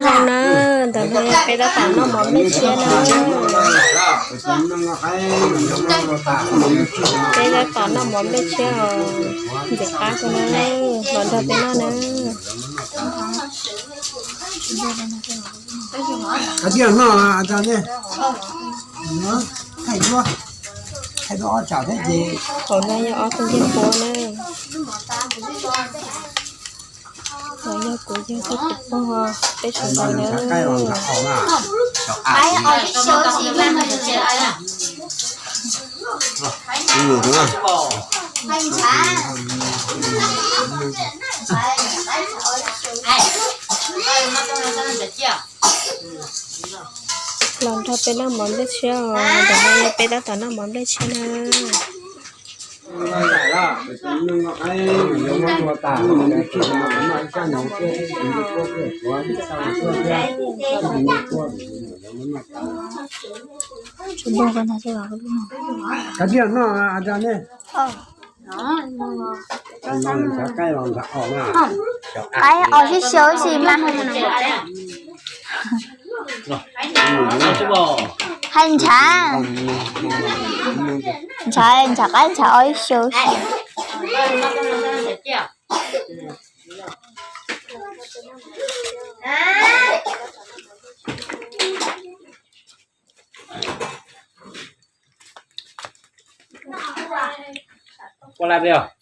Zoo na, ntawm no peb tab tom noj mov nplej tshiab na. Peb tab tom noj mov nplej tshiab os. Ntxim qab kawg na, los nrog peb noj na. Qhov tias noj a, thaij duab, thaij duab ob tsam thiab ces. Hauv no yog ob tug ncej puab na. Hauv yog kuv yawg thiab kuv pog, peb sawv daws na. Los nrog peb noj mov nplej tshiab os, ntawm no yog peb tab tom noj mov nplej tshiab na. Qhov tias noj a, tsa nej. Qaib os xyoo xyoo xwb mas. Hais ntshav, ntshav, ntshav qaib ntshav os xyoo xyoo. Ua laj peb os.